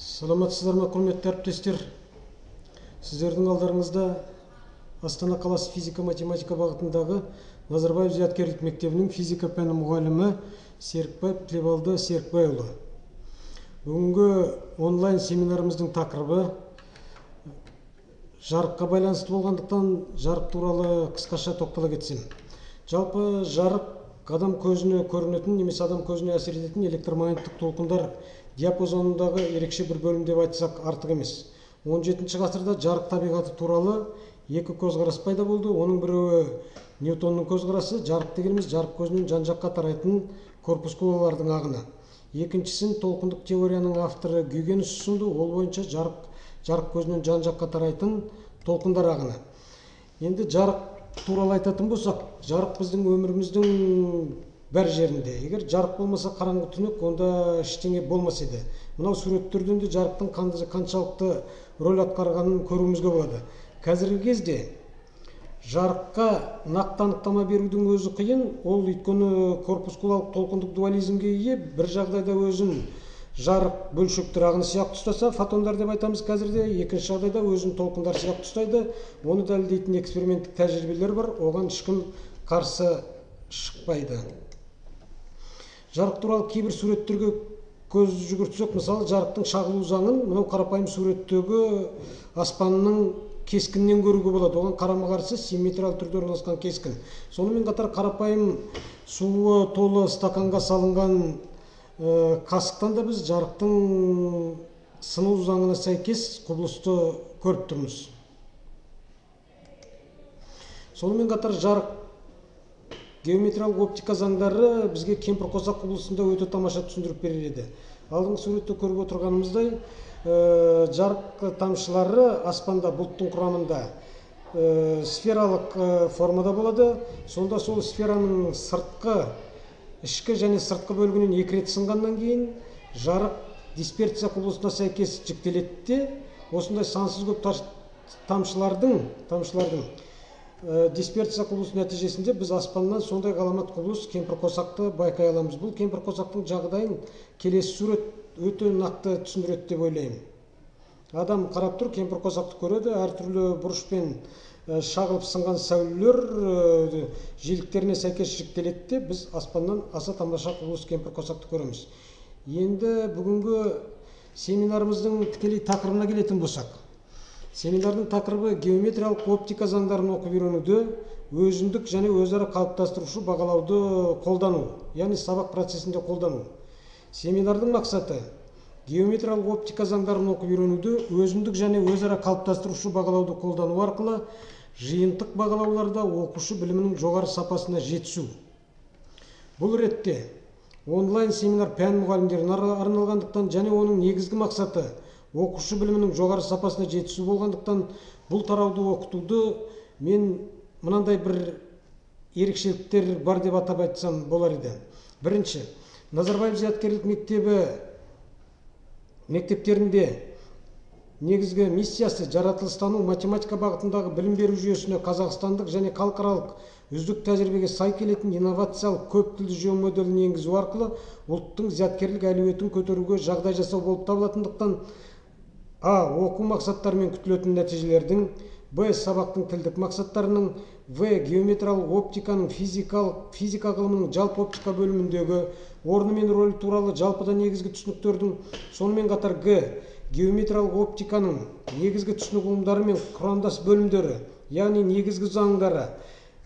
Саламатсыздар ма, құрметті әріптестер? Сіздердің алдарыңызда Астана қаласы физика-математика бағытындағы Назарбаев зияткерлік мектебінің физика пәні мұғалімі Серікбаев Тілебалды Серікбайұлы. Бүгінгі онлайн семинарымыздың тақырыбы жарыққа байланысты болғандықтан, жарық туралы қысқаша тоқтала кетсем. Жалпы, жарық адам көзіне көрінетін немесе адам көзіне әсер ететін электромагниттік толқындар диапазонындағы ерекше бір бөлім деп айтсақ, артық емес. 17 ғасырда жарық табиғаты туралы екі көзқарас пайда болды. Оның біреуі Ньютонның көзқарасы: жарық дегеніміз жарық көзінен жан жаққа тарайтын корпускулалардың ағыны. Екіншісін толқындық теорияның авторы Гюйгенс ұсынды. Ол бойынша жарық жарық көзінен жан жаққа тарайтын толқындар ағыны. Енді жарық туралы айтатын болсақ, жарық біздің өміріміздің бәр жерінде. Егер жарық болмаса, қараңғы түнек, онда ештеңе болмас еді. Мынау суреттерден де жарықтың қаншалықты рөл атқарғанын көруімізге болады. Қазіргі кезде жарыққа нақты анықтама берудің өзі қиын. Ол өйткені корпускулалық толқындық дуализмге ие. Бір жағдайда өзін жарық бөлшектер ағыны сияқты ұстаса, фотондар деп айтамыз қазірде, екінші жағдайда өзін толқындар сияқты ұстайды. Оны дәлелдейтін эксперименттік тәжірибелер бар, оған ешкім қарсы шықпайды. Жарық туралы кейбір суреттерге көз жүгіртсек, мысалы, жарықтың шағылу заңын мынау қарапайым суреттегі аспанның кескінінен көруге болады. Оған қарама қарсы симметриялы түрде орналасқан кескін. Сонымен қатар қарапайым суы толы стаканға салынған қасықтан да біз жарықтың сыну заңына сәйкес құбылысты көріп тұрмыз. Сонымен қатар жарық геометриялық оптика заңдары бізге кемпірқосақ құбылысында өте тамаша түсіндіріп берер еді. Алдыңғы суретте көріп отырғанымыздай, жарық тамшылары аспанда бұлттың құрамында сфералық формада болады. Сонда сол сфераның сыртқы, ішкі және сыртқы бөлігінен екі рет сынғаннан кейін жарық дисперсия құбылысына сәйкес жіктеледі де, осындай сансыз көп тамшылардың дисперсия құбылысы нәтижесінде біз аспаннан сондай ғаламат құбылыс, кемпірқосақты байқай аламыз. Бұл кемпірқосақтың жағдайын келесі сурет өте нақты түсіндіреді деп ойлаймын. Адам қарап тұр, кемпірқосақты көреді. Әртүрлі бұрышпен шағылып сынған сәулелер жиіліктеріне сәйкес жіктеледі де, біз аспаннан аса тамаша құбылыс, кемпірқосақты көреміз. Енді бүгінгі семинарымыздың тікелей тақырыбына келетін болсақ, семинардың тақырыбы: геометриялық оптика заңдарын оқып үйренуде өзіндік және өзара қалыптастырушы бағалауды қолдану, яғни сабақ процесінде қолдану. Семинардың мақсаты: геометриялық оптика заңдарын оқып үйренуде өзіндік және өзара қалыптастырушы бағалауды қолдану арқылы жиынтық бағалауларда оқушы білімінің жоғары сапасына жетісу. Бұл ретте онлайн семинар пән мұғалімдеріне арналғандықтан және оның негізгі мақсаты оқушы білімінің жоғары сапасына жетісу болғандықтан, бұл тарауды оқытуды мен мынандай бір ерекшеліктер бар деп атап айтсам болар еді. Бірінші, Назарбаев зияткерлік мектебі мектептерінде негізгі миссиясы жаратылыстану математика бағытындағы білім беру жүйесіне қазақстандық және халықаралық үздік тәжірибеге сай келетін инновациялық көп тілді жүйе моделін енгізу арқылы ұлттың зияткерлік әлеуетін көтеруге жағдай жасау болып табылатындықтан, а оқу мақсаттары мен күтілетін нәтижелердің, б сабақтың тілдік мақсаттарының, в геометриялық оптиканың физика ғылымының жалпы оптика бөліміндегі орны мен рөлі туралы жалпыда негізгі түсініктердің, сонымен қатар г геометриялық оптиканың негізгі түсінік ұғымдары мен құрамдас бөлімдері, яғни негізгі заңдары,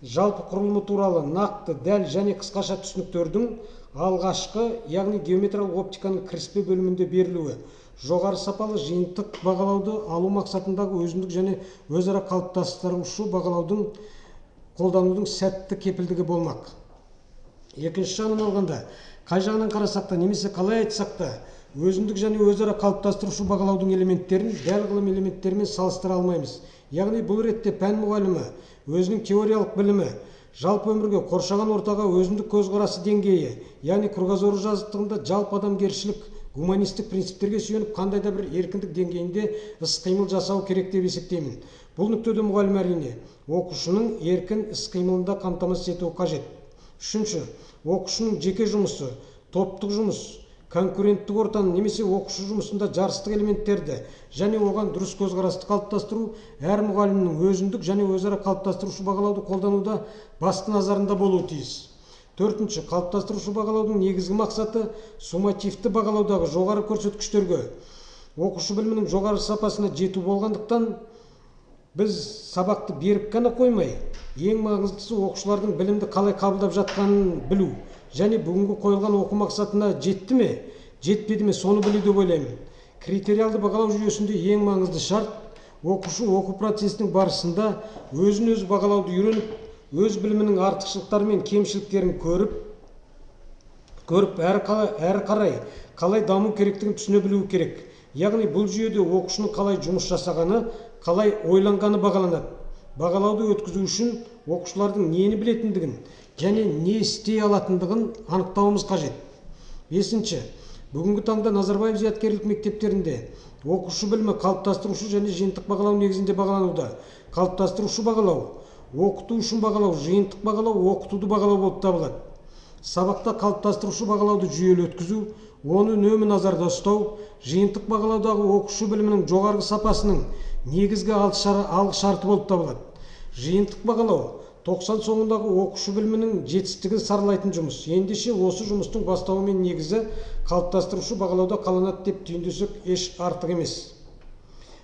жалпы құрылымы туралы нақты, дәл және қысқаша түсініктердің алғашқы, яғни геометриялық оптиканың кіріспе бөлімінде берілуі жоғары сапалы жиынтық бағалауды алу мақсатындағы өзіндік және өзара қалыптастырушы бағалаудың қолданудың сәтті кепілдігі болмақ. Екінші жағынан алғанда, қай жағынан қарасақ та немесе қалай айтсақ та, өзіндік және өзара қалыптастырушы бағалаудың элементтерін дәл ғылым элементтерімен салыстыра алмаймыз. Яғни бұл ретте пән мұғалімі өзінің теориялық білімі, жалпы өмірге, қоршаған ортаға өзіндік көзқарасы деңгейі, яғни кругозоры жазықтығында жалпы адамгершілік, гуманистік принциптерге сүйеніп, қандай да бір еркіндік деңгейінде іс-қимыл жасау керек деп есептеймін. Бұл нүктеде мұғалім, әрине, оқушының еркін іс-қимылында қамтамасыз етуі қажет. Үшінші, оқушының жеке жұмысы, топтық жұмыс, конкуренттік ортаны немесе оқушы жұмысында жарыстық элементтерді және оған дұрыс көзқарасты қалыптастыру әр мұғалімнің өзіндік және өзара қалыптастырушы бағалауды қолдануда басты назарында болуы тиіс. Төртінші, қалыптастырушы бағалаудың негізгі мақсаты суммативті бағалаудағы жоғары көрсеткіштерге, оқушы білімінің жоғары сапасына жету болғандықтан, біз сабақты беріп қана қоймай, ең маңыздысы оқушылардың білімді қалай қабылдап жатқанын білу және бүгінгі қойылған оқу мақсатына жетті ме, жетпеді ме, соны білу деп ойлаймын. Критериалды бағалау жүйесінде ең маңызды шарт оқушы оқу процесінің барысында өзін өзі бағалауды үйреніп, өз білімінің артықшылықтары мен кемшіліктерін көріп әрі қарай қалай даму керектігін түсіне білуі керек. Яғни бұл жүйеде оқушының қалай жұмыс жасағаны, қалай ойланғаны бағаланады. Бағалауды өткізу үшін оқушылардың нені білетіндігін және не істей алатындығын анықтауымыз қажет. Бесінші, бүгінгі таңда Назарбаев зияткерлік мектептерінде оқушы білімі қалыптастырушы және жиынтық бағалау негізінде бағалануда. Қалыптастырушы бағалау, оқыту үшін бағалау, жиынтық бағалау, оқытуды бағалау болып табылады. Сабақта қалыптастырушы бағалауды жүйелі өткізу, оны үнемі назарда ұстау, жиынтық бағалаудағы оқушы білімінің жоғарғы сапасының негізгі алғы шарты болып табылады. Жиынтық бағалау 90 соңындағы оқушы білімінің жетістігін саралайтын жұмыс. Ендеше осы жұмыстың бастауы мен негізі қалыптастырушы бағалауда қаланады деп түйіндесек еш артық емес.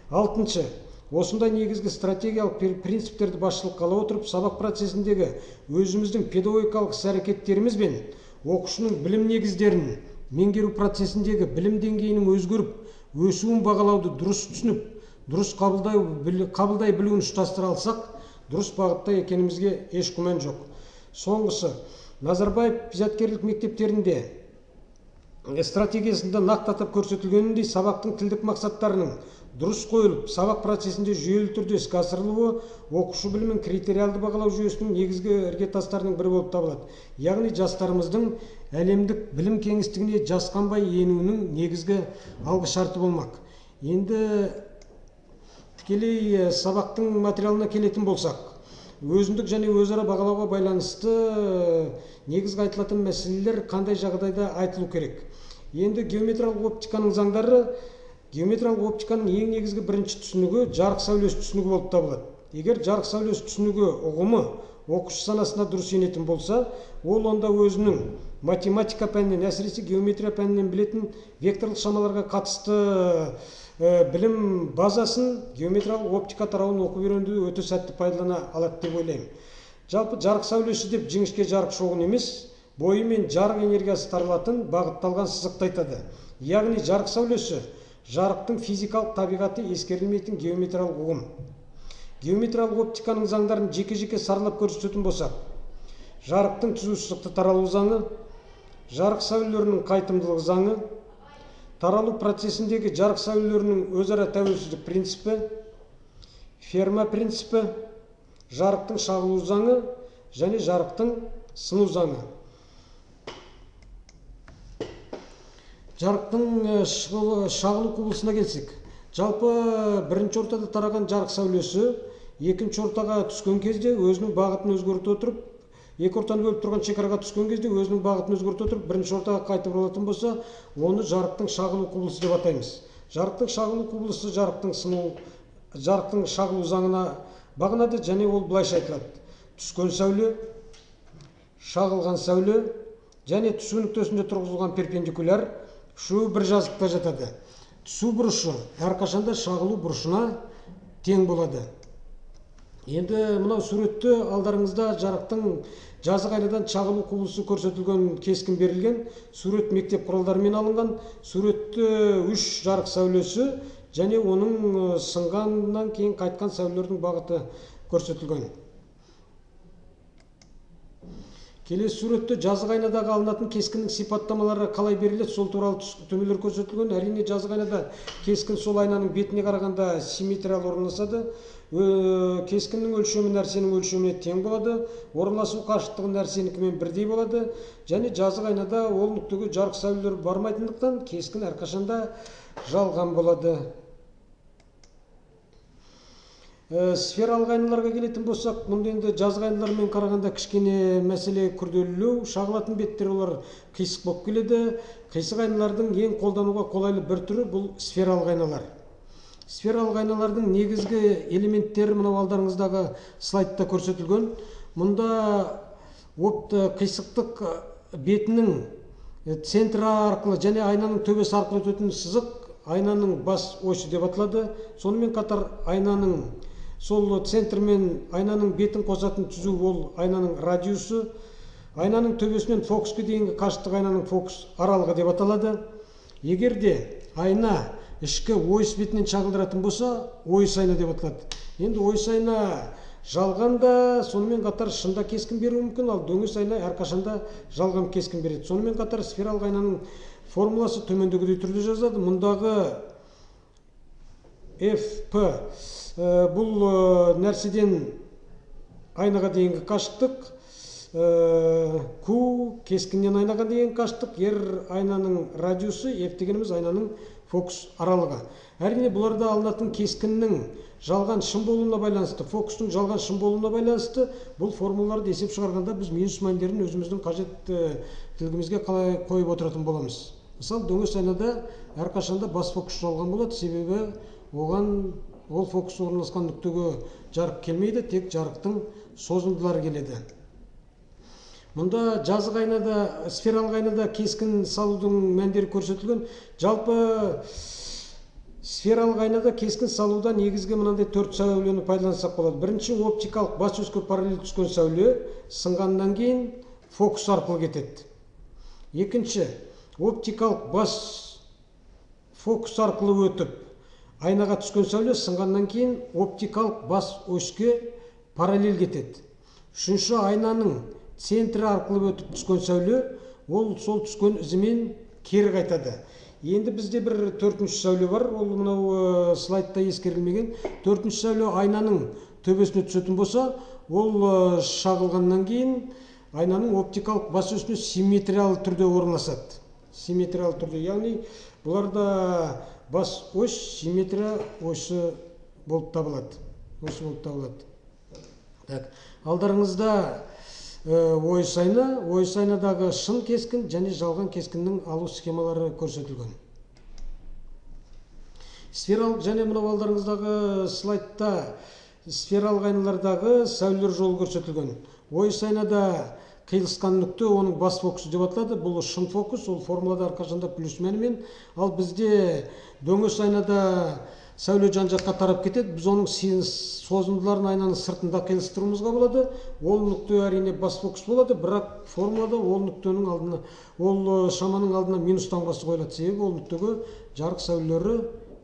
Алтыншы, осындай негізгі стратегиялық принциптерді басшылыққа ала отырып, сабақ процесіндегі өзіміздің педагогикалық іс-әрекеттеріміз бен оқушының білім негіздерін меңгеру процесіндегі білім деңгейінің өзгеріп, өсуін бағалауды дұрыс түсініп, дұрыс қабылдай білуін ұштастыра алсақ, дұрыс бағытта екенімізге еш күмән жоқ. Соңғысы, Назарбаев зияткерлік мектептерінде стратегиясында нақты атап көрсетілгеніндей, сабақтың тілдік мақсаттарының дұрыс қойылып, сабақ процесінде жүйелі түрде іске асырылуы оқушы білімін критериалды бағалау жүйесінің негізгі іргетастарының бірі болып табылады. Яғни жастарымыздың әлемдік білім кеңістігіне жасқанбай енуінің негізгі алғы шарты болмақ. Енді тікелей сабақтың материалына келетін болсақ, өзіндік және өзара бағалауға байланысты негізгі айтылатын мәселелер қандай жағдайда айтылу керек? Енді геометриялық оптиканың заңдары. Геометриялық оптиканың ең негізгі бірінші түсінігі жарық сәулесі түсінігі болып табылады. Егер жарық сәулесі түсінігі ұғымы оқушы санасына дұрыс енетін болса, ол онда өзінің математика пәнінен, әсіресе геометрия пәнінен білетін векторлық шамаларға қатысты білім базасын геометриялық оптика тарауын оқып үйренуде өте сәтті пайдалана алады деп ойлаймын. Жалпы жарық сәулесі деп жіңішке жарық шоғын емес, бойы мен жарық энергиясы таралатын бағытталған сызықты айтады. Яғни жарық сәулесі жарықтың физикалық табиғаты ескерілмейтін геометриялық ұғым. Геометриялық оптиканың заңдарын жеке-жеке саралап көрсететін болсақ, жарықтың түзу сызықты таралу заңы, жарық сәулелерінің қайтымдылық заңы, таралу процесіндегі жарық сәулелерінің өзара тәуелсіздік принципі, Ферма принципі, жарықтың шағылу заңы және жарықтың сыну заңы. Жарықтың шағылу құбылысына келсек, жалпы бірінші ортада тараған жарық сәулесі екінші ортаға түскен кезде өзінің бағытын өзгерте отырып, екі ортаны бөліп тұрған шекараға түскен кезде өзінің бағытын өзгерте отырып, бірінші ортаға қайтып оралатын болса, оны жарықтың шағылу құбылысы деп атаймыз. Жарықтың шағылу құбылысы жарықтың шағылу заңына бағынады және ол былайша айтылады: түскен сәуле, шағылған сәуле және түсу нүктесінде тұрғызылған перпендикуляр үшеуі бір жазықта жатады. Түсу бұрышы әрқашанда шағылу бұрышына тең болады. Енді мынау суретте алдарыңызда жарықтың жазық айнадан шағылу құбылысы көрсетілген кескін берілген. Сурет мектеп құралдарымен алынған. Суретте үш жарық сәулесі және оның сынғаннан кейін қайтқан сәулелердің бағыты көрсетілген. Келесі суретте жазық айнадағы алынатын кескіннің сипаттамалары қалай беріледі, сол туралы түсініктемелер көрсетілген. Әрине, жазық айнада кескін сол айнаның бетіне қарағанда симметриялы орналасады. Кескіннің өлшемі нәрсенің өлшеміне тең болады, орналасу қашықтығы нәрсенікімен бірдей болады. Және жазық айнада ол нүктеге жарық сәулелері бармайтындықтан кескін әрқашанда жалған болады. Сфералық айналарға келетін болсақ, мұнда енді жазық айналармен қарағанда кішкене мәселе күрделілеу, шағылатын беттер олар қисық болып келеді. Қисық айналардың ең қолдануға қолайлы бір түрі бұл сфералық айналар. Сфералық айналардың негізгі элементтері мынау алдарыңыздағы слайдта көрсетілген. Мұнда қисықтық бетінің центрі арқылы және айнаның төбесі арқылы өтетін сызық айнаның бас осі деп аталады. Сонымен қатар айнаның сол центр мен айнаның бетін қосатын түзу ол айнаның радиусы. Айнаның төбесінен фокуске дейінгі қашықтық айнаның фокус аралығы деп аталады. Егер де айна ішкі ойыс бетінен шағылдыратын болса, ойыс айна деп аталады. Енді ойыс айна жалғанда, сонымен қатар шында кескін беруі мүмкін, ал дөңес айна әрқашанда жалған кескін береді. Сонымен қатар сфералық айнаның формуласы төмендегідей түрде жазылады. Мұндағы FP бұл нәрседен айнаға дейінгі қашықтық, Q кескіннен айнаға дейінгі қашықтық, R айнаның радиусы, F дегеніміз айнаның фокус аралығы. Әрине бұларда алынатын кескіннің жалған шын болуына байланысты, фокустың жалған шын болуына байланысты бұл формулаларды есеп шығарғанда біз минус мәндерін өзіміздің қажеттілігімізге қалай қойып отыратын боламыз. Мысалы, дөңес айнада әрқашанда бас фокус жалған болады, себебі оған ол фокус орналасқан нүктеге жарық келмейді, тек жарықтың созымдылары келеді. Мұнда жазық айнада, сфералық айнада кескін салудың мәндері көрсетілген. Жалпы сфералық айнада кескін салуда негізгі мынандай төрт сәулені пайдалансақ болады. Бірінші, оптикалық бас өске параллель түскен сәуле сынғаннан кейін фокус арқылы кетеді. Екінші, оптикалық бас фокус арқылы өтіп айнаға түскен сәуле сынғаннан кейін оптикалық бас өске параллель кетеді. Үшінші, айнаның центрі арқылы өтіп түскен сәуле ол сол түскен ізімен кері қайтады. Енді бізде бір төртінші сәуле бар, ол мынау слайдта ескерілмеген. Төртінші сәуле айнаның төбесіне түсетін болса, ол шағылғаннан кейін айнаның оптикалық бас өсіне симметриялы түрде орналасады. Симметриялы түрде, яғни бұларда бас ось симметрия осі болып табылады. Осі болып табылады. Так, алдарыңызда ойыс айна, ойыс айнадағы шын кескін және жалған кескіннің алу схемалары көрсетілген. Сфералық және мынау алдарыңыздағы слайдта сфералық айналардағы сәулелер жолы көрсетілген. Ойыс айнада қиылысқан нүкте оның бас фокусы деп аталады. Бұл шын фокус, ол формулада әрқашанда плюс мәнімен. Ал бізде дөңес айнада сәуле жан-жаққа тарап кетеді. Біз оның созымдыларын айнаның сыртында қиылыстыруымызға болады. Ол нүкте әрине бас фокус болады, бірақ формулада ол нүктенің алдына, ол шаманың алдына минус таңбасы қойылады. Себебі ол нүктеге жарық сәулелері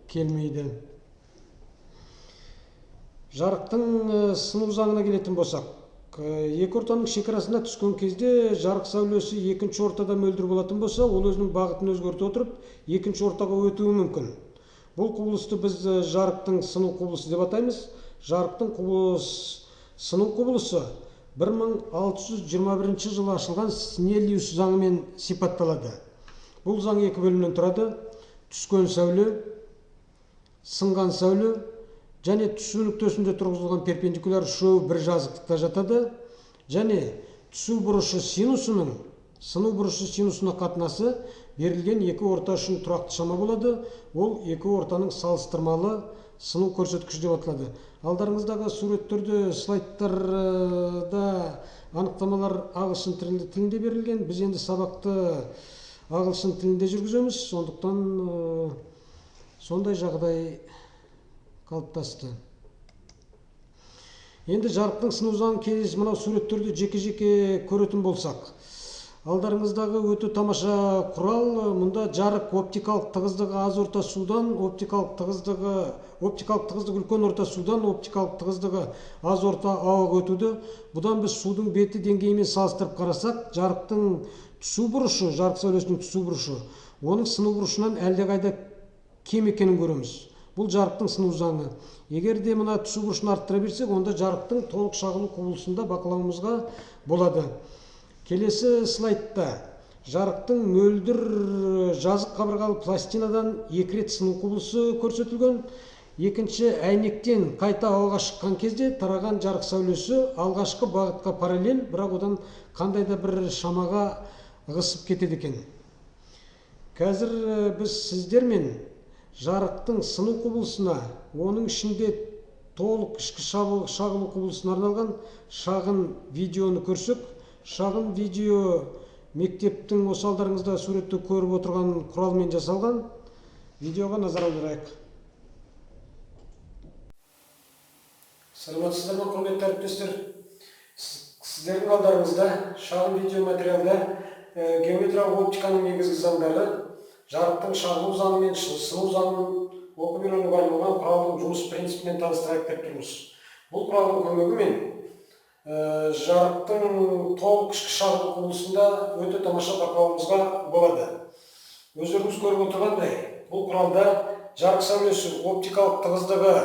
келмейді. Жарықтың сыну заңына келетін болсақ, екі ортаның шекарасына түскен кезде жарық сәулесі екінші ортада мөлдір болатын болса, ол өзінің бағытын өзгерте отырып, екінші ортаға өтуі мүмкін. Бұл құбылысты біз жарықтың сыну құбылысы деп атаймыз. Жарықтың сыну құбылысы 1621 жылы ашылған Снеллиус заңымен сипатталады. Бұл заң екі бөлімнен тұрады. Түскен сәуле, сынған сәуле және түсу нүктесінде тұрғызылған перпендикуляр үшеуі бір жазықтықта жатады. Және түсу бұрышы синусының сыну бұрышы синусына қатынасы берілген екі орта үшін тұрақты шама болады. Ол екі ортаның салыстырмалы сыну көрсеткіші деп аталады. Алдарыңыздағы суреттерде, слайдтарда анықтамалар ағылшын тілінде берілген. Біз енді сабақты ағылшын тілінде жүргіземіз, сондықтан сондай жағдай қалыптасты. Енді жарықтың сыну заңын келесі мынау суреттерді жеке-жеке көретін болсақ, алдарыңыздағы өте тамаша құрал. Мұнда жарық оптикалық тығыздығы аз орта судан, оптикалық тығыздығы үлкен орта судан, оптикалық тығыздығы аз орта ауаға өтуді. Бұдан біз судың беті деңгейімен салыстырып қарасақ, жарықтың түсу бұрышы, жарық сәулесінің түсу бұрышы, оның сыну бұрышынан әлдеқайда кем екенін көреміз. Бұл жарықтың сыну заңы. Егер де мына түсу бұрышын арттыра берсек, онда жарықтың толық шағылу құбылысын да бақылауымызға болады. Келесі слайдта жарықтың мөлдір жазық қабырғалы пластинадан екі рет сыну құбылысы көрсетілген. Екінші әйнектен қайта ауаға шыққан кезде тараған жарық сәулесі алғашқы бағытқа параллель, бірақ одан қандай да бір шамаға ығысып кетеді екен. Қазір біз сіздермен жарықтың сыну құбылысына, оның ішінде толық ішкі шағылу құбылысына арналған шағын видеоны көрсек, шағын видео мектептің осы алдарыңызда суретті көріп отырған құралмен жасалған. Видеоға назар аударайық. Саламатсыздар ма, құрметті әріптестер? Сіздердің алдарыңызда шағын видео материалда геометриялық оптиканың негізгі заңдары, жарықтың шағылу заңы мен сыну заңын оқып үйренуге арналған құралдың жұмыс принципімен таныстырайық деп тұрмыз. Бұл құралдың көмегімен жарықтың толық ішкі шағылу құбылысында өте тамаша бақылауымызға болады. Өздеріңіз көріп отырғандай, бұл құралда жарық сәулесі оптикалық тығыздығы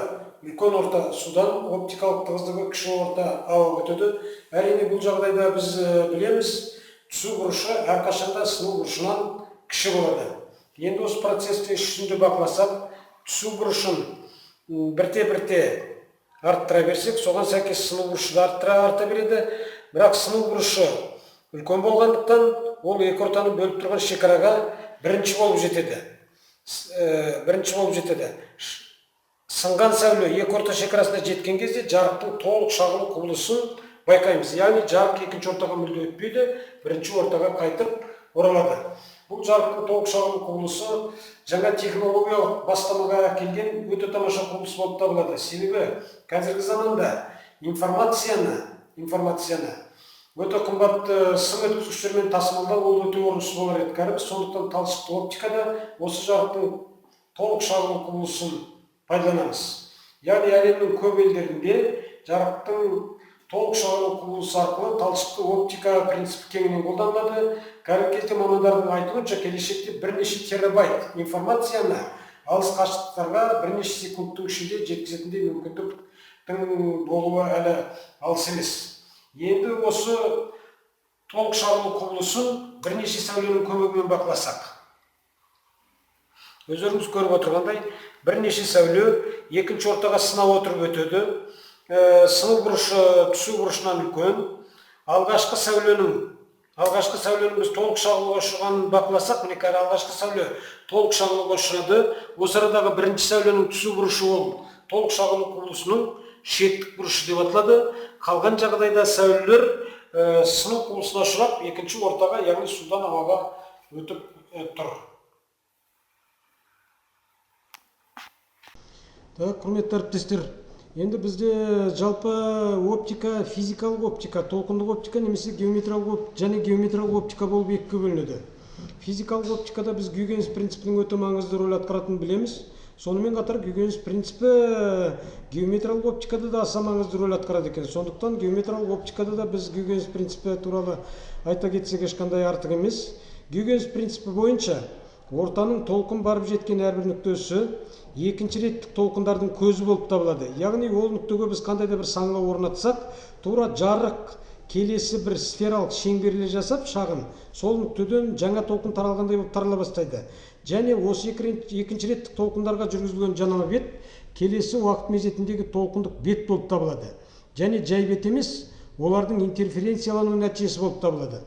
үлкен орта судан оптикалық тығыздығы кіші орта ауаға өтеді. Әрине, бұл жағдайда біз білеміз, түсу бұрышы әрқашанда сыну бұрышынан кіші болады. Енді осы процесті іс жүзінде бақыласақ, түсу бұрышын бірте-бірте арттыра берсек, соған сәйкес сыну бұрышы да арта береді. Бірақ сыну бұрышы үлкен болғандықтан, ол екі ортаны бөліп тұрған шекараға бірінші болып жетеді. Бірінші болып жетеді. Сынған сәуле екі орта шекарасына жеткен кезде жарықтың толық шағылу құбылысын байқаймыз. Яғни жарық екінші ортаға мүлде өтпейді, бірінші ортаға қайтып оралады. Бұл жарықтың толық шағылу құбылысы жаңа технологиялық бастамаға әкелген өте тамаша құбылыс болып табылады. Себебі қазіргі заманда информацияны өте қымбат сым өткізгіштермен тасымалдау ол өте орынсыз болар еді. Кәрі сондықтан талшықты оптикада осы жарықтың толық шағылу құбылысын пайдаланамыз. Яғни әлемнің көп елдерінде жарықтың толық шағылу құбылысы арқылы талшықты оптика принципі кеңінен қолданылады. Қазіргі кезде мамандардың айтуынша, келешекте бірнеше терабайт информацияны алыс қашықтықтарға бірнеше секундтың ішінде жеткізетіндей мүмкіндіктің болуы әлі алыс емес. Енді осы толық шағылу құбылысын бірнеше сәуленің көмегімен бақыласақ, өздеріңіз көріп отырғандай, бірнеше сәуле екінші ортаға сына отырып өтеді. Сыну бұрышы түсу бұрышынан үлкен. Алғашқы сәуленің біз толық шағылуға ұшырағанын бақыласақ, міне қазір алғашқы сәуле толық шағылуға ұшырады. Осы арадағы бірінші сәуленің түсу бұрышы ол толық шағылу құбылысының шеттік бұрышы деп аталады. Қалған жағдайда сәулелер сыну құбылысына ұшырап, екінші ортаға, яғни судан ауаға өтіп тұр. Так, құрметті әріптестер, енді бізде жалпы оптика, физикалық оптика, толқындық оптика немесе геометриялық және геометриялық оптика болып екіге бөлінеді. Физикалық оптикада біз Гюйгенс принципінің өте маңызды рөл атқаратынын білеміз. Сонымен қатар Гюйгенс принципі геометриялық оптикада да аса маңызды рөл атқарады екен. Сондықтан геометриялық оптикада да біз Гюйгенс принципі туралы айта кетсек ешқандай артық емес. Гюйгенс принципі бойынша ортаның толқын барып жеткен әрбір нүктесі екінші реттік толқындардың көзі болып табылады. Яғни ол нүктеге біз қандай да бір саңылау орнатсақ, тура жарық келесі бір сфералық шеңберлер жасап шағын, сол нүктеден жаңа толқын таралғандай болып тарала бастайды. Және осы екінші реттік толқындарға жүргізілген жанама бет келесі уақыт мезетіндегі толқындық бет болып табылады. Және жай бет емес, олардың интерференциялану нәтижесі болып табылады.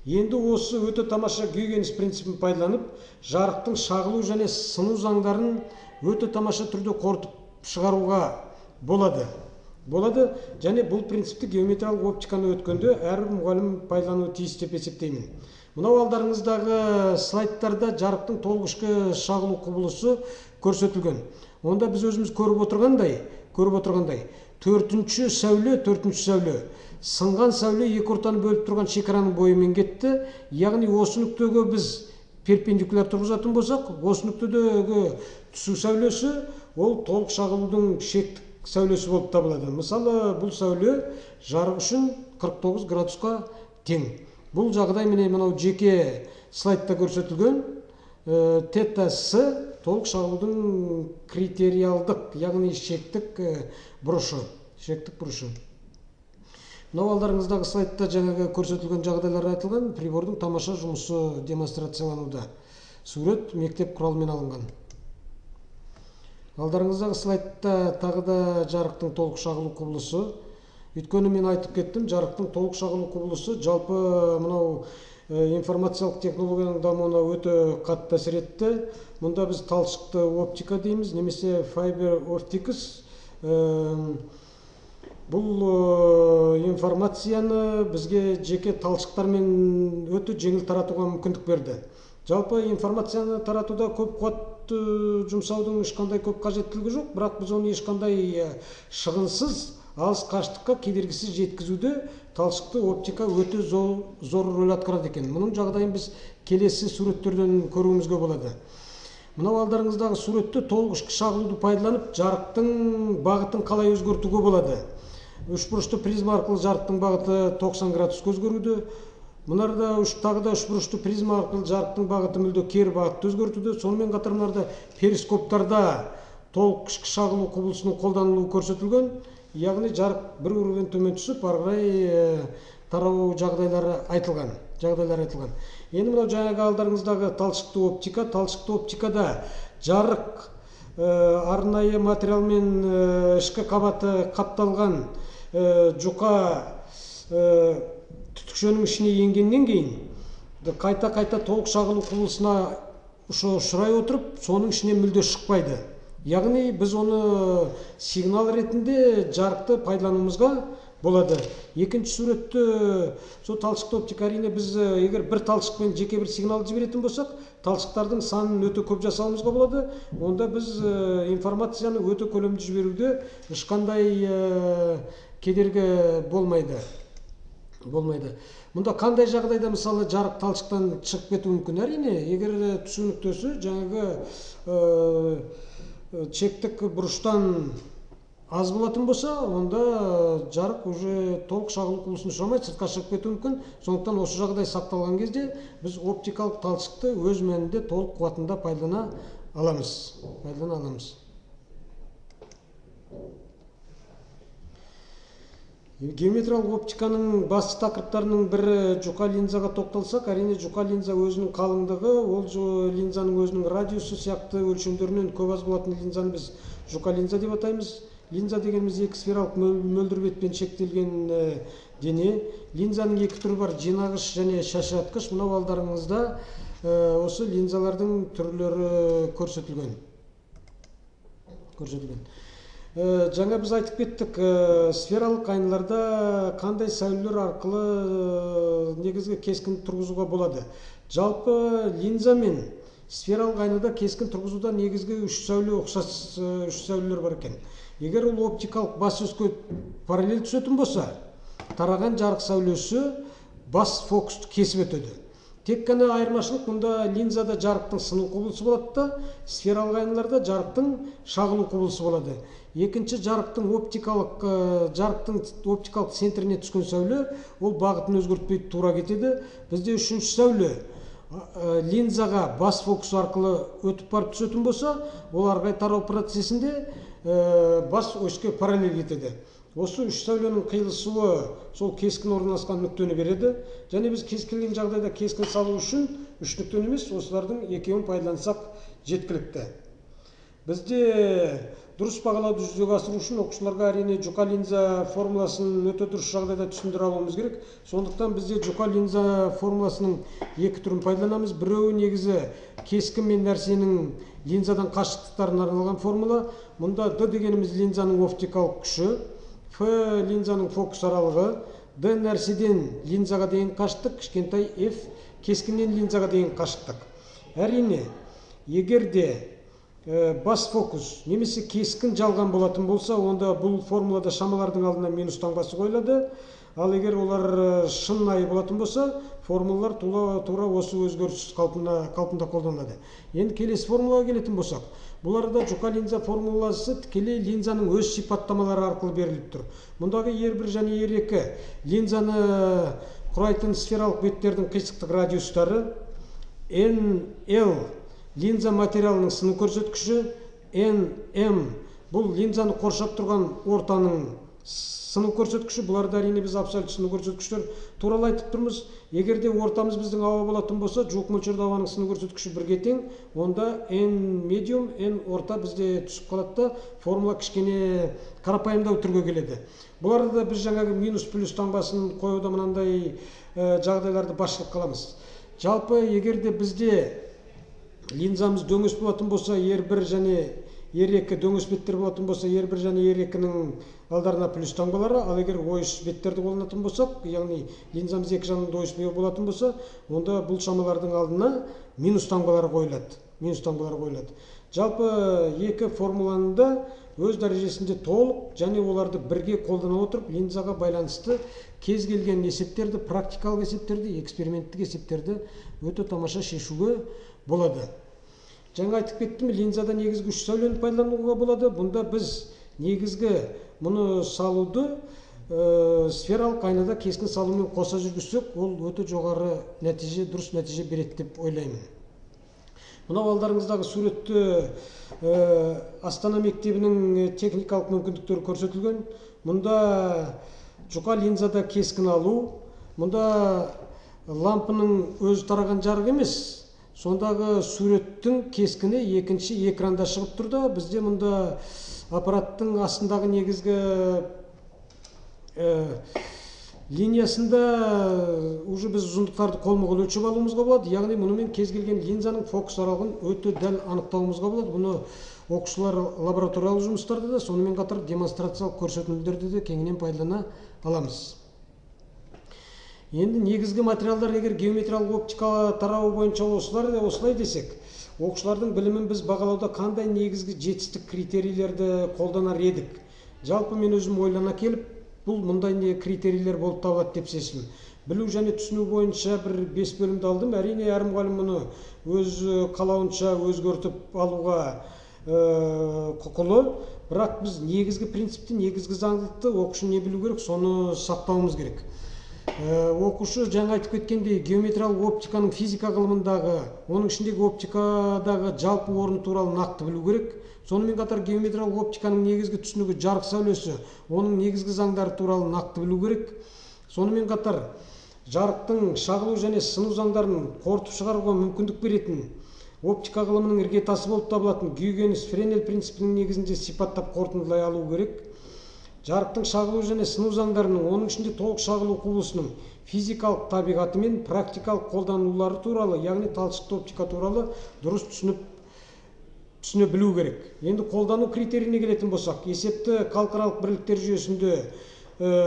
Енді осы өте тамаша Гюйгенс принципін пайдаланып, жарықтың шағылу және сыну заңдарын өте тамаша түрде қорытып шығаруға болады. Және бұл принципті геометриялық оптиканы өткенде әрбір мұғалім пайдалануы тиіс деп есептеймін. Мынау алдарыңыздағы слайдтарда жарықтың толық ішкі шағылу құбылысы көрсетілген. Онда біз өзіміз көріп отырғандай, төртінші сәуле сынған сәуле екі ортаны бөліп тұрған шекараның бойымен кетті. Яғни осы нүктеге біз перпендикуляр тұрғызатын болсақ, осы нүктедегі түсу сәулесі ол толық шағылудың шектік сәулесі болып табылады. Мысалы, бұл сәуле жарық үшін 49 градусқа тең. Бұл жағдай міне мынау жеке слайдта көрсетілген. Тета С толық шағылудың критериалдық, яғни шектік бұрышы. Мынау алдарыңыздағы слайдта жаңағы көрсетілген жағдайлар айтылған, прибордың тамаша жұмысы демонстрациялануда. Сурет мектеп құралымен алынған. Алдарыңыздағы слайдта тағы да жарықтың толық шағылу құбылысы. Өйткені мен айтып кеттім, жарықтың толық шағылу құбылысы жалпы мынау информациялық технологияның дамуына өте қатты әсер етті. Мұнда біз талшықты оптика дейміз, немесе fiber optics. Бұл информацияны бізге жеке талшықтармен өте жеңіл таратуға мүмкіндік берді. Жалпы информацияны таратуда көп қуат жұмсаудың ешқандай көп қажеттілігі жоқ, бірақ біз оны ешқандай шығынсыз алыс қашықтыққа кедергісіз жеткізуде талшықты оптика өте зор рөл атқарады екен. Мұның жағдайын біз келесі суреттерден көруімізге болады. Мынау алдарыңыздағы суретте толық ішкі шағылуды пайдаланып, жарықтың бағытын қалай өзгертуге болады. Үшбұрышты призма арқылы жарықтың бағыты 90 градусқа өзгеруде. Мынарда тағы да үшбұрышты призма арқылы жарықтың бағыты мүлде кері бағытты өзгертуде. Сонымен қатар мынарда перископтарда толық ішкі шағылу құбылысының қолданылуы көрсетілген. Яғни жарық бір уровень төмен түсіп, ары қарай тарау жағдайлары айтылған. Енді мынау жаңағы алдарыңыздағы талшықты оптика. Талшықты оптикада жарық арнайы материалмен ішкі қабаты қапталған жұқа түтікшенің ішіне енгеннен кейін қайта-қайта толық шағылу құбылысына ұшырай отырып, соның ішінен мүлде шықпайды. Яғни біз оны сигнал ретінде жарықты пайдалануымызға болады. Екінші суретті сол талшықты оптика, әрине біз егер бір талшықпен жеке бір сигнал жіберетін болсақ, талшықтардың санын өте көп жасауымызға болады. Онда біз информацияны өте көлемді жіберуде ешқандай кедергі болмайды. Мұнда қандай жағдайда мысалы жарық талшықтан шығып кетуі мүмкін? Әрине, егер түсу нүктесі жаңағы чектік бұрыштан аз болатын болса, онда жарық уже толық шағылу құбылысына ұшырамай сыртқа шығып кетуі мүмкін. Сондықтан осы жағдай сақталған кезде біз оптикалық талшықты өз мәнінде толық қуатында пайдалана аламыз. Геометриялық оптиканың басты тақырыптарының бірі жұқа линзаға тоқталсақ, әрине жұқа линза өзінің қалыңдығы, ол линзаның өзінің радиусы сияқты өлшемдерінен көп аз болатын линзаны біз жұқа линза деп атаймыз. Линза дегеніміз екі сфералық мөлдір бетпен шектелген дене. Линзаның екі түрі бар, жинағыш және шашыратқыш. Мынау алдарыңызда осы линзалардың түрлері көрсетілген. Жаңа біз айтып кеттік, сфералық айналарда қандай сәулелер арқылы негізгі кескін тұрғызуға болады. Жалпы линза мен сфералық айнада кескін тұрғызуда негізгі үш сәуле ұқсас үш сәулелер бар екен. Егер ол оптикалық бас өске параллель түсетін болса, тараған жарық сәулесі бас фокусты кесіп өтеді. Тек қана айырмашылық мұнда линзада жарықтың сыну құбылысы болады да, сфералық айналарда жарықтың шағылу құбылысы болады. Екінші, жарықтың оптикалық центріне түскен сәуле ол бағытын өзгертпей тура кетеді. Бізде үшінші сәуле линзаға бас фокус арқылы өтіп барып түсетін болса, ол ары қарай тарау процесінде бас оське параллель кетеді. Осы үш сәуленің қиылысуы сол кескін орналасқан нүктені береді. Және біз кез келген жағдайда кескін салу үшін үш нүктені емес, осылардың екеуін пайдалансақ жеткілікті. Бізде дұрыс бағалауды жүзеге асыру үшін оқушыларға әрине жұқа линза формуласын өте дұрыс жағдайда түсіндіре алуымыз керек. Сондықтан бізде жұқа линза формуласының екі түрін пайдаланамыз. Біреуі негізі кескін мен нәрсенің линзадан қашықтықтарына арналған формула. Мұнда D дегеніміз линзаның оптикалық күші, F линзаның фокус аралығы, D нәрседен линзаға дейін қашықтық, кішкентай F кескіннен линзаға дейін қашықтық. Әрине, егер де бас фокус немесе кескін жалған болатын болса, онда бұл формулада шамалардың алдына минус таңбасы қойылады. Ал егер олар шынайы болатын болса, формулалар тура осы өзгеріссіз қалпында қолданылады. Енді келесі формулаға келетін болсақ, бұл арада жұқа линза формуласы тікелей линзаның өз сипаттамалары арқылы беріліп тұр. Мұндағы R1 және R2 линзаны құрайтын сфералық беттердің қисықтық радиустары, NL линза материалының сыну көрсеткіші, NM бұл линзаны қоршап тұрған ортаның Сыну көрсеткіші, бұларды әрине біз абсолют сыну көрсеткіштер туралы айтып тұрмыз. Егер де ортамыз біздің ауа болатын болса, жуық мөлшерде ауаның сыну көрсеткіші 1-ге тең, онда n медиум, n орта бізде түсіп қалады да, формула кішкене қарапайымдау түрге келеді. Бұларды да біз жаңағы минус плюс таңбасын қоюда мынандай жағдайларды басшылыққа аламыз. Жалпы егер де бізде линзамыз дөңес болатын болса, R1 және R2 дөңес беттер болатын болса, R1 және R2-нің алдарына плюс таңбалары, ал егер ойыс беттерді қолданатын болсақ, яғни линзамыз екі жағында ойыс болатын болса, онда бұл шамалардың алдына минус таңбалары қойылады. Минус таңбалары қойылады. Жалпы екі формуланы да өз дәрежесінде толық және оларды бірге қолдана отырып линзаға байланысты кез келген есептерді, практикалық есептерді, эксперименттік есептерді өте тамаша шешуге болады. Жаңа айтып кеттім, линзада негізгі үш сәулені пайдалануға болады. Бұнда біз негізгі мұны салуды сфералық айнада кескін салумен қоса жүргізсек, ол өте жоғары нәтиже, дұрыс нәтиже береді деп ойлаймын. Мынау алдарыңыздағы суретте Астана мектебінің техникалық мүмкіндіктері көрсетілген. Мұнда жұқа линзада кескін алу, мұнда лампының өзі тараған жарық емес, сондағы суреттің кескіні екінші экранда шығып тұр да, бізде мұнда аппараттың астындағы негізгі линиясында уже біз ұзындықтарды қолма-қол өлшеп алуымызға болады. Яғни мұнымен кез келген линзаның фокус аралығын өте дәл анықтауымызға болады. Бұны оқушылар лабораториялық жұмыстарда да, сонымен қатар демонстрациялық көрсетілімдерде де кеңінен пайдалана аламыз. Енді негізгі материалдар егер геометриялық оптика тарауы бойынша осылай десек, оқушылардың білімін біз бағалауда қандай негізгі жетістік критерийлерді қолданар едік? Жалпы мен өзім ойлана келіп, бұл мұндай не критерийлер болып табылады деп шештім. Білу және түсіну бойынша бір 5 бөлімді алдым. Әрине әр мұғалім мұны өз қалауынша өзгертіп алуға құқылы, бірақ біз негізгі принципті, негізгі заңдылықты оқушы не білу керек, соны сақтауымыз керек. Оқушы жаңа айтып кеткендей геометриялық оптиканың физика ғылымындағы, оның ішіндегі оптикадағы жалпы орны туралы нақты білу керек. Сонымен қатар геометриялық оптиканың негізгі түсінігі жарық сәулесі, оның негізгі заңдары туралы нақты білу керек. Сонымен қатар жарықтың шағылу және сыну заңдарын қорытып шығаруға мүмкіндік беретін оптика ғылымының іргетасы болып табылатын Гюйгенс Френель принципінің негізінде сипаттап қорытындылай алу керек. Жарықтың шағылу және сыну заңдарының, оның ішінде толық шағылу құбылысының физикалық табиғаты мен практикалық қолданулары туралы, яғни талшықты оптика туралы дұрыс түсіне білу керек. Енді қолдану критерийіне келетін болсақ, есепті халықаралық бірліктер жүйесінде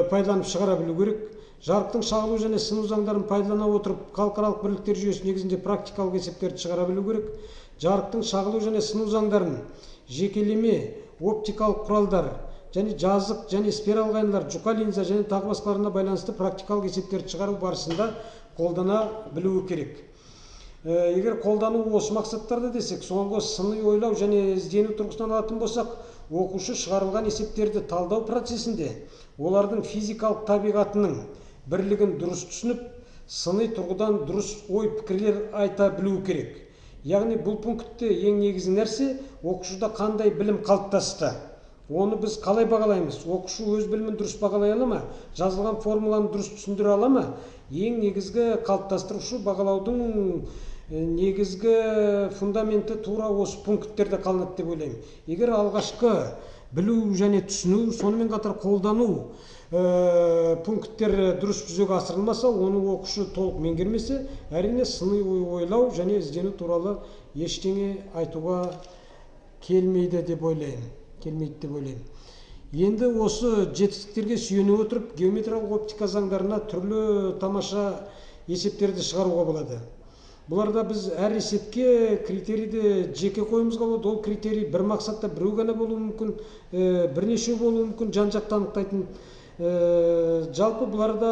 пайдаланып шығара білу керек. Жарықтың шағылу және сыну заңдарын пайдалана отырып, халықаралық бірліктер жүйесі негізінде практикалық есептерді шығара білу керек. Жарықтың шағылу және сыну заңдарын жекелеме оптикалық құралдар және жазық және спираль айналар, жұқа линза және тағы басқаларына байланысты практикалық есептерді шығару барысында қолдана білуі керек. Егер қолдану осы мақсаттарда десек, соңғы сыни ойлау және іздену тұрғысынан алатын болсақ, оқушы шығарылған есептерді талдау процесінде олардың физикалық табиғатының бірлігін дұрыс түсініп, сыни тұрғыдан дұрыс ой-пікірлер айта білуі керек. Яғни бұл пунктте ең негізгі нәрсе оқушыда қандай білім қалыптасты. Оны біз қалай бағалаймыз? Оқушы өз білімін дұрыс бағалай ала ма? Жазылған формуланы дұрыс түсіндіре ала ма? Ең негізгі қалыптастырушы бағалаудың негізгі фундаменті тура осы пункттерде қалынады деп ойлаймын. Егер алғашқы білу және түсіну, сонымен қатар қолдану пункттері дұрыс жүзеге асырылмаса, оны оқушы толық меңгермесе, әрине сыни ойлау және іздену туралы ештеңе айтуға келмейді деп ойлаймын. Енді осы жетістіктерге сүйене отырып, геометриялық оптика заңдарына түрлі тамаша есептерді шығаруға болады. Бұларда біз әр есепке критерийді жеке қоюымызға болады. Ол критерий бір мақсатта біреу ғана болуы мүмкін, бірнеше болуы мүмкін, жан-жақты анықтайтын. Жалпы бұларда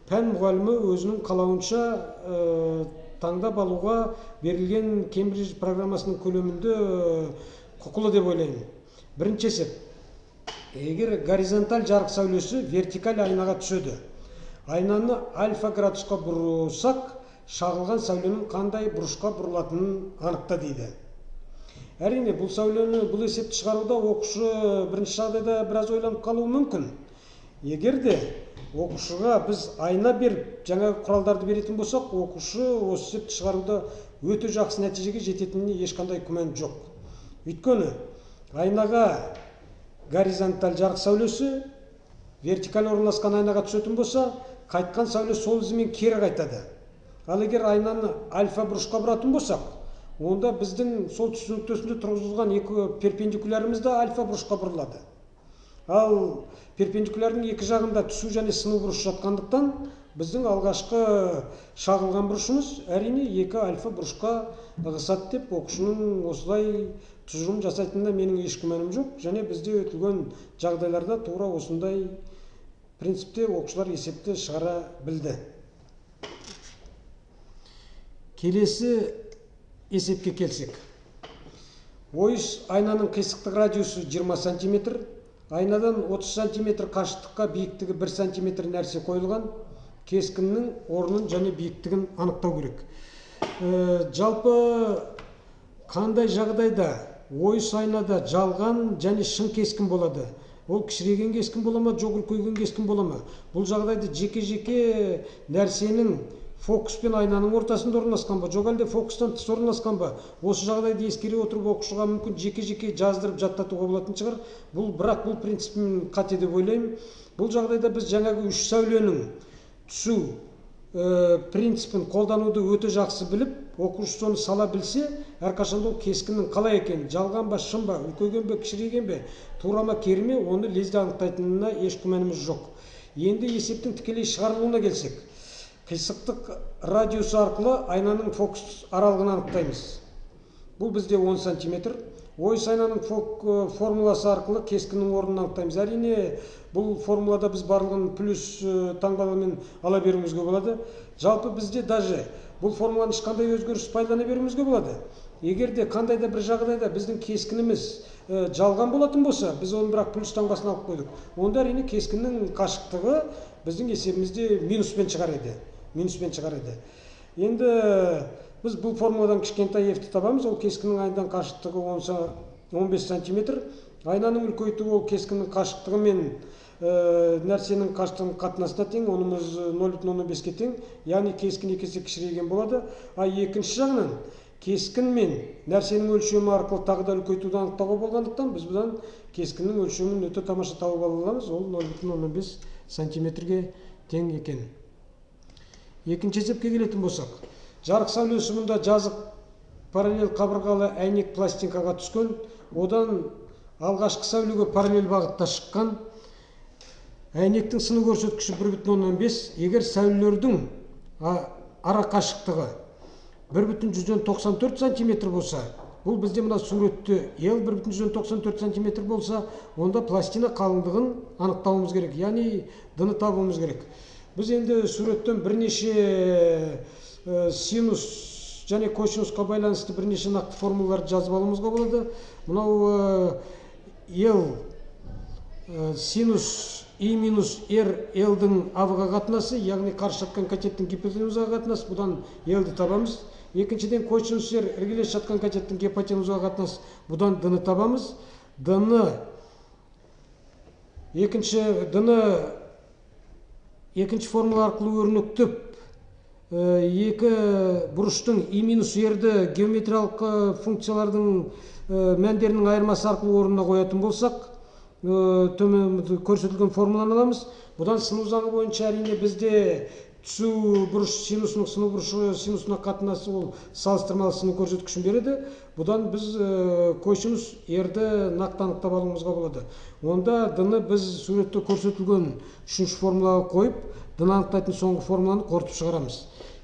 пән мұғалімі өзінің қалауынша таңдап алуға берілген Кембридж программасының көлемінде құқылы деп ойлаймын. Бірінші есеп. Егер горизонталь жарық сәулесі вертикаль айнаға түседі, айнаны альфа градусқа бұрсақ, шағылған сәуленің қандай бұрышқа бұрылатынын анықта дейді. Әрине, бұл сәулені, бұл есепті шығаруда оқушы бірінші жағдайда біраз ойланып қалуы мүмкін. Егер де оқушыға біз айна беріп, жаңағы құралдарды беретін болсақ, оқушы осы есепті шығаруда өте жақсы нәтижеге жететініне ешқандай күмән жоқ. Өйткені айнаға горизонталь жарық сәулесі вертикаль орналасқан айнаға түсетін болса, қайтқан сәуле сол ізімен кері қайтады. Ал егер айнаны альфа бұрышқа бұратын болсақ, онда біздің сол түсу нүктесінде тұрғызылған екі перпендикулярымыз да альфа бұрышқа бұрылады. Ал перпендикулярдың екі жағында түсу және сыну бұрышы жатқандықтан, біздің алғашқы шағылған бұрышымыз әрине екі альфа бұрышқа ығысады деп оқушының осылай тұжырым жасайтынына менің еш күмәнім жоқ. Және бізде өтілген жағдайларда тура осындай принципте оқушылар есепті шығара білді. Келесі есепке келсек. Ойыс айнаның қисықтық радиусы 20 сантиметр, айнадан 30 сантиметр қашықтыққа биіктігі 1 сантиметр нәрсе қойылған. Кескіннің орнын және биіктігін анықтау керек. Жалпы қандай жағдайда ойыс айнада жалған және шын кескін болады? Ол кішірейген кескін бола ма, жоқ үлкейген кескін бола ма? Бұл жағдайды жеке-жеке нәрсенің фокус пен айнаның ортасында орналасқан ба, жоқ әлде фокустан тыс орналасқан ба? Осы жағдайды ескере отырып оқушыға мүмкін жеке-жеке жаздырып жаттатуға болатын шығар. Бұл бірақ бұл принципін қате деп ойлаймын. Бұл жағдайда біз жаңағы үш сәуленің түсу принципін қолдануды өте жақсы біліп, оқушы соны сала білсе, әрқашанда ол кескіннің қалай екенін, жалған ба, шын ба, үлкейген бе, кішірейген бе, тура ма, кері ме, оны лезде анықтайтынына еш күмәніміз жоқ. Енді есептің тікелей шығарылуына келсек, қисықтық радиусы арқылы айнаның фокус аралығын анықтаймыз. Бұл бізде 10 сантиметр. Ойыс айнаның формуласы арқылы кескіннің орнын анықтаймыз. Әрине, бұл формулада біз барлығын плюс таңбалармен ала беруімізге болады. Жалпы бізде даже бұл формуланы ешқандай өзгеріс пайдалана беруімізге болады. Егер де қандай да бір жағдайда біздің кескініміз жалған болатын болса, біз оны бірақ плюс таңбасын алып қойдық. Онда әрине кескіннің қашықтығы біздің есебімізде минуспен шығар еді. Минуспен шығар еді. Енді біз бұл формуладан кішкентай f-ті табамыз. Ол кескіннің айнадан қашықтығы 15 сантиметр. Айнаның үлкейтуі ол кескіннің қашықтығы мен нәрсенің қашықтығының қатынасына тең, онымыз 0,5-ке тең, яғни кескін екі есе кішірейген болады. А екінші жағынан кескін мен нәрсенің өлшемі арқылы тағы да үлкейтуді анықтауға болғандықтан, біз бұдан кескіннің өлшемін өте тамаша тауып ала аламыз. Ол 0,5 сантиметрге тең екен. Екінші есепке келетін болсақ, жарық сәулесі мұнда жазық параллель қабырғалы әйнек пластинкаға түскен, одан алғашқы сәулеге параллель бағытта шыққан. Әйнектің сыны көрсеткіші 1,5. Егер сәулелердің ара қашықтығы 1,94 сантиметр болса, бұл бізде мына суретте L 1,94 сантиметр болса, онда пластина қалыңдығын анықтауымыз керек, яғни D-ны табуымыз керек. Біз енді суреттен бірнеше синус және косинусқа байланысты бірнеше нақты формулаларды жазып алуымызға болады. Мынау L синус И минус R L-дің А-ға қатынасы, яғни қарсы жатқан катеттің гипотенузаға қатынасы, бұдан L-ді табамыз. Екіншіден косинус R іргелес жатқан катеттің гипотенузаға қатынасы, бұдан D-ны табамыз. D-ны екінші формула арқылы өрнектеп, екі бұрыштың И минус R-ді геометриялық функциялардың мәндерінің айырмасы арқылы орнына қоятын болсақ, төмен көрсетілген формуланы аламыз. Бұдан сыну заңы бойынша әрине бізде түсу бұрыш синусының сыну бұрышы синусына қатынасы ол салыстырмалы сыну көрсеткішін береді. Бұдан біз косинус R-ді нақты анықтап алуымызға болады. Онда D-ны біз суретте көрсетілген үшінші формулаға қойып, D-ны анықтайтын соңғы формуланы қорытып шығарамыз.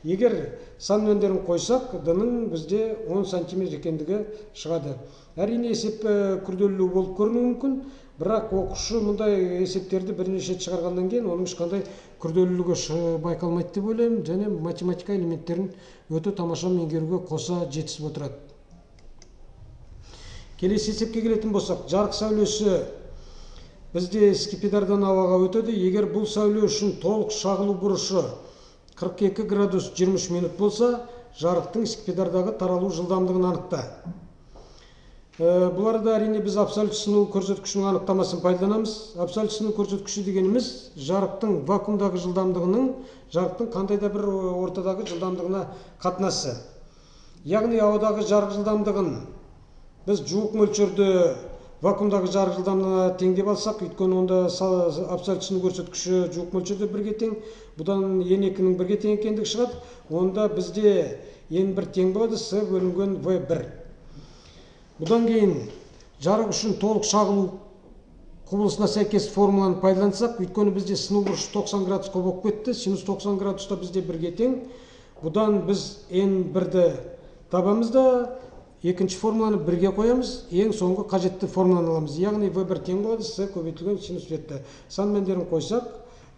Егер сан мәндерін қойсақ, D-ның бізде 10 сантиметр екендігі шығады. Әрине есеп күрделілеу болып көрінуі мүмкін, бірақ оқушы мұндай есептерді бірнеше рет шығарғаннан кейін оның ешқандай күрделілігі байқалмайды деп ойлаймын, және математика элементтерін өте тамаша меңгеруге қоса жетісіп отырады. Келесі есепке келетін болсақ, жарық сәулесі бізде скипидардан ауаға өтеді. Егер бұл сәуле үшін толық шағылу бұрышы 42 градус 23 минут болса, жарықтың скипидардағы таралу жылдамдығын анықта. Бұл арада әрине біз абсолют сыну көрсеткішінің анықтамасын пайдаланамыз. Абсолют сыну көрсеткіші дегеніміз жарықтың вакуумдағы жылдамдығының жарықтың қандай да бір ортадағы жылдамдығына қатынасы. Яғни ауадағы жарық жылдамдығын біз жуық мөлшерде вакуумдағы жарық жылдамдығына тең деп алсақ, өйткені онда абсолют сыну көрсеткіші жуық мөлшерде бірге тең, бұдан n2-нің бірге тең екендігі шығады. Онда бізде n1 тең болады с бөлінген v1. Бұдан кейін жарық үшін толық шағылу құбылысына сәйкес формуланы пайдалансақ, өйткені бізде сыну бұрышы 90 градусқа болып кетті, синус 90 градуста бізде бірге тең. Бұдан біз n1-ді табамыз да, екінші формуланы бірге қоямыз, ең соңғы қажетті формуланы аламыз. Яғни v1 тең болады с көбейтілген синус бетті. Сан мәндерін қойсақ,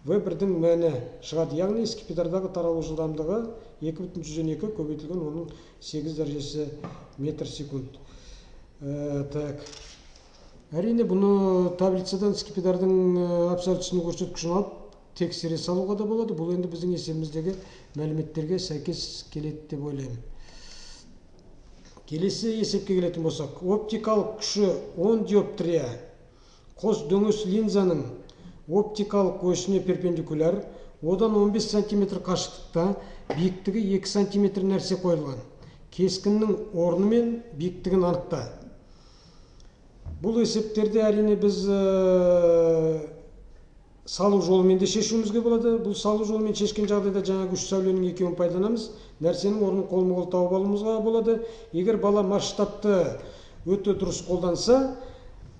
v1-дің мәні шығады. Яғни скипидардағы таралу жылдамдығы 2,2 көбейтілген 10-ның 8 дәрежесі метр секунд. Так. Әрине бұны таблицадан скипидардың абсолют сыну көрсеткішін алып тексере салуға да болады. Бұл енді біздің есебіміздегі мәліметтерге сәйкес келеді деп ойлаймын. Келесі есепке келетін болсақ, оптикалық күші 10 диоптрия қос дөңес линзаның оптикалық осіне перпендикуляр, одан 15 сантиметр қашықтықта биіктігі 2 сантиметр нәрсе қойылған. Кескіннің орны мен биіктігін анықта. Бұл есептерде әрине біз салу жолымен де шешуімізге болады. Бұл салу жолымен шешкен жағдайда жаңағы үш сәуленің екеуін пайдаланамыз. Нәрсенің орнын қолма-қол тауып алуымызға болады. Егер бала масштабты өте дұрыс қолданса,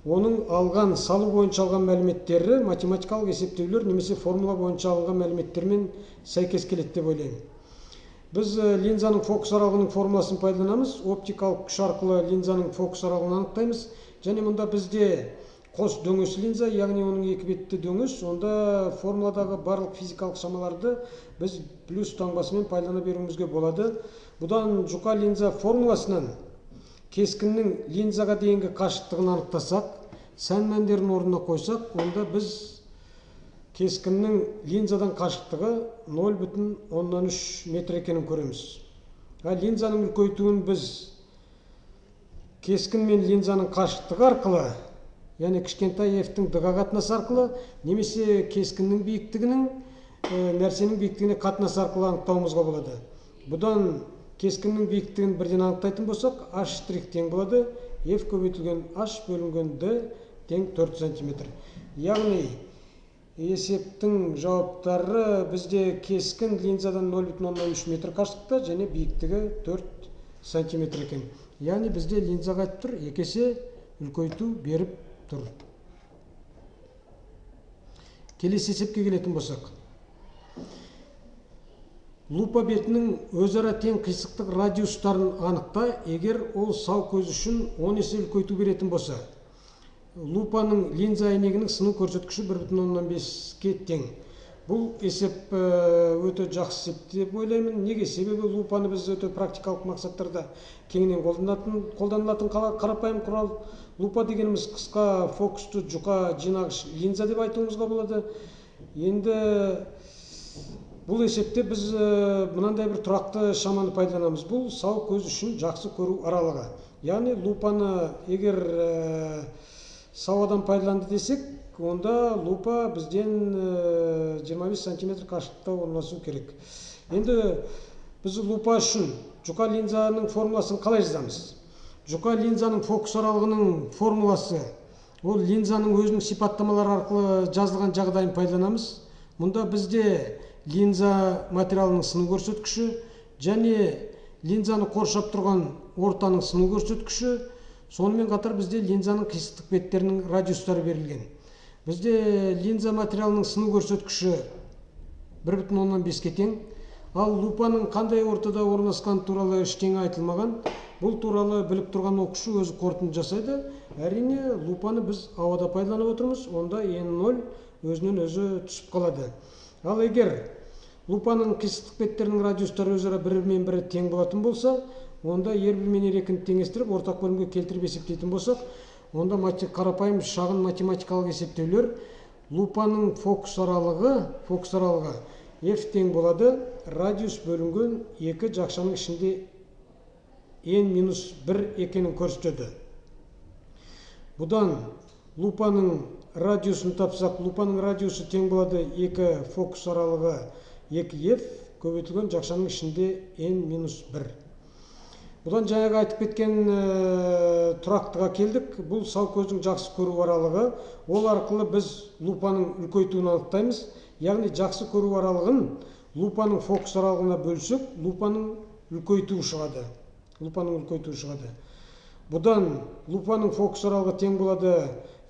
оның алған салу бойынша алған мәліметтері математикалық есептеулер немесе формула бойынша алынған мәліметтермен сәйкес келеді деп ойлаймын. Біз линзаның фокус аралығының формуласын пайдаланамыз. Оптикалық күш арқылы линзаның фокус аралығын анықтаймыз. Және мұнда бізде қос дөңес линза, яғни оның екі бетті дөңес, онда формуладағы барлық физикалық шамаларды біз плюс таңбасымен пайдалана беруімізге болады. Бұдан жұқа линза формуласынан кескіннің линзаға дейінгі қашықтығын анықтасақ, сән мәндерін орнына қойсақ, онда біз кескіннің линзадан қашықтығы 0,3 метр екенін көреміз. Ал линзаның үлкейтуін біз кескін мен линзаның қашықтығы арқылы, яғни кішкентай f-тің d-ға қатынасы арқылы, немесе кескіннің биіктігінің нәрсенің биіктігіне қатынасы арқылы анықтауымызға болады. Бұдан кескіннің биіктігін бірден анықтайтын болсақ, h штрих тең болады, f көбейтілген h бөлінген d тең 4 сантиметр. Яғни есептің жауаптары бізде кескін линзадан 0,3 метр қашықтықта және биіктігі 4 сантиметр екен. Яғни бізде линзаға айтып тұр, екі есе үлкейту беріп тұр. Келесі есепке келетін болсақ, лупа бетінің өзара тең қисықтық радиустарын анықта, егер ол сау көз үшін 10 есе үлкейту беретін болса. Лупаның линза әйнегінің сыну көрсеткіші 1,5-ке тең. Бұл есеп өте жақсы есеп деп ойлаймын. Неге? Себебі лупаны біз өте практикалық мақсаттарда кеңінен қолданылатын қарапайым құрал. Лупа дегеніміз қысқа фокусты жұқа жинағыш линза деп айтуымызға болады. Енді бұл есепте біз мынандай бір тұрақты шаманы пайдаланамыз. Бұл сау көз үшін жақсы көру аралығы. Яғни лупаны егер сау адам пайдаланды десек, онда лупа бізден 25 сантиметр қашықтықта орналасу керек. Енді біз лупа үшін жұқа линзаның формуласын қалай жазамыз? Жұқа линзаның фокус аралығының формуласы, ол линзаның өзінің сипаттамалары арқылы жазылған жағдайын пайдаланамыз. Мұнда бізде линза материалының сыну көрсеткіші және линзаны қоршап тұрған ортаның сыну көрсеткіші, сонымен қатар бізде линзаның қисықтық беттерінің радиустары берілген. Бізде линза материалының сыну көрсеткіші 1,5-ке тең. Ал лупаның қандай ортада орналасқаны туралы ештеңе айтылмаған. Бұл туралы біліп тұрған оқушы өзі қорытынды жасайды. Әрине, лупаны біз ауада пайдаланып отырмыз, онда N0 өзінен өзі түсіп қалады. Ал егер лупаның қисықтық беттерінің радиустары өзара бірімен бірі тең болатын болса, онда R1 мен R2-ні теңестіріп ортақ бөлімге келтіріп есептейтін болсақ, онда қарапайым шағын математикалық есептеулер лупаның фокус аралығы F тең болады, радиус бөлінген екі жақшаның ішінде N-1 екенін көрсетеді. Бұдан лупаның радиусын тапсақ, лупаның радиусы тең болады 2 фокус аралығы 2F көбейтілген жақшаның ішінде n минус 1. Бұдан жаңағы айтып кеткен тұрақтыға келдік. Бұл сау көздің жақсы көру аралығы. Ол арқылы біз лупаның үлкейтуін анықтаймыз. Яғни жақсы көру аралығын лупаның фокус аралығына бөлсек, лупаның үлкейтуі шығады. Лупаның үлкейтуі шығады. Бұдан лупаның фокус аралығы тең болады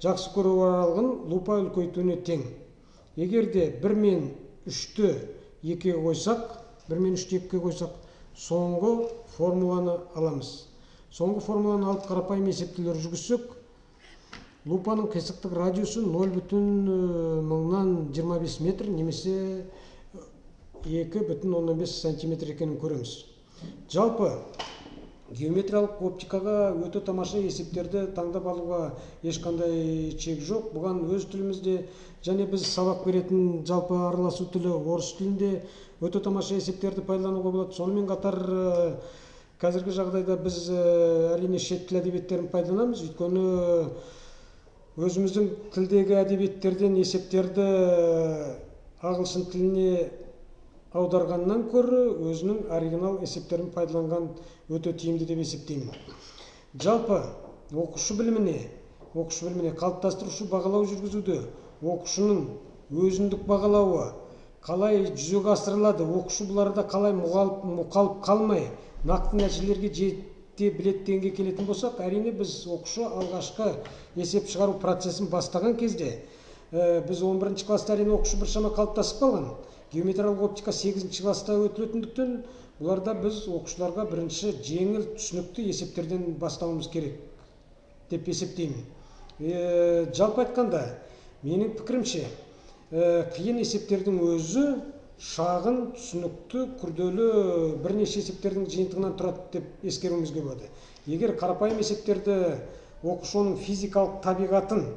жақсы көру аралығын лупа үлкейтуіне тең. Егер де 1 мен 3-ті 2-ге қойсақ, 1 мен 3-ті 2-ге қойсақ, соңғы формуланы аламыз. Соңғы формуланы алып қарапайым есептеулер жүргізсек, лупаның қисықтық радиусы 0,025 метр немесе 2,5 сантиметр екенін көреміз. Жалпы геометриялық оптикаға өте тамаша есептерді таңдап алуға ешқандай шек жоқ. Бұған өз тілімізде және біз сабақ беретін жалпы араласу тілі орыс тілінде өте тамаша есептерді пайдалануға болады. Сонымен қатар қазіргі жағдайда біз әрине шет тіл әдебиеттерін пайдаланамыз. Өйткені өзіміздің тілдегі әдебиеттерден есептерді ағылшын тіліне аударғаннан көрі өзінің оригинал есептерін пайдаланған өте тиімді деп есептеймін. Жалпы оқушы біліміне қалыптастырушы бағалау жүргізуді, оқушының өзіндік бағалауы қалай жүзеге асырылады, оқушы бұларда қалай мұқалып қалмай нақты нәтижелерге жете біледі дегенге келетін болсақ, әрине біз оқушы алғашқы есеп шығару процесін бастаған кезде біз 11 класста әрине оқушы біршама қалыптасып қалған. Геометриялық оптика 8 класста өтілетіндіктен бұларда біз оқушыларға бірінші жеңіл түсінікті есептерден бастауымыз керек деп есептеймін. Жалпы айтқанда, менің пікірімше, қиын есептердің өзі шағын, түсінікті, күрделі бірнеше есептердің жиынтығынан тұрады деп ескеруімізге болады. Егер қарапайым есептерді оқушының физикалық табиғатын,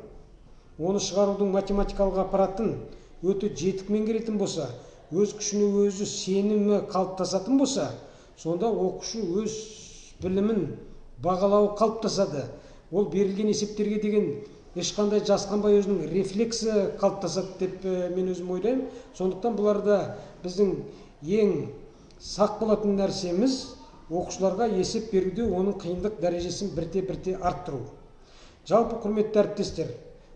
оны шығарудың математикалық аппаратын өте жетік меңгеретін болса, өз күшіне өзі сенімі қалыптасатын болса, сонда оқушы өз білімін бағалауы қалыптасады. Ол берілген есептерге деген ешқандай жасқанбай өзінің рефлексі қалыптасады деп мен өзім ойлаймын. Сондықтан бұларда біздің ең сақ болатын нәрсеміз оқушыларға есеп беруде оның қиындық дәрежесін бірте-бірте арттыру. Жалпы, құрметті әріптестер,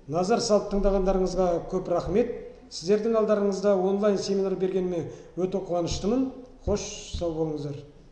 назар салып тыңдағандарыңызға көп рахмет. Сіздердің алдарыңызда онлайн семинар бергеніме өте қуаныштымын. Қош, сау болыңыздар.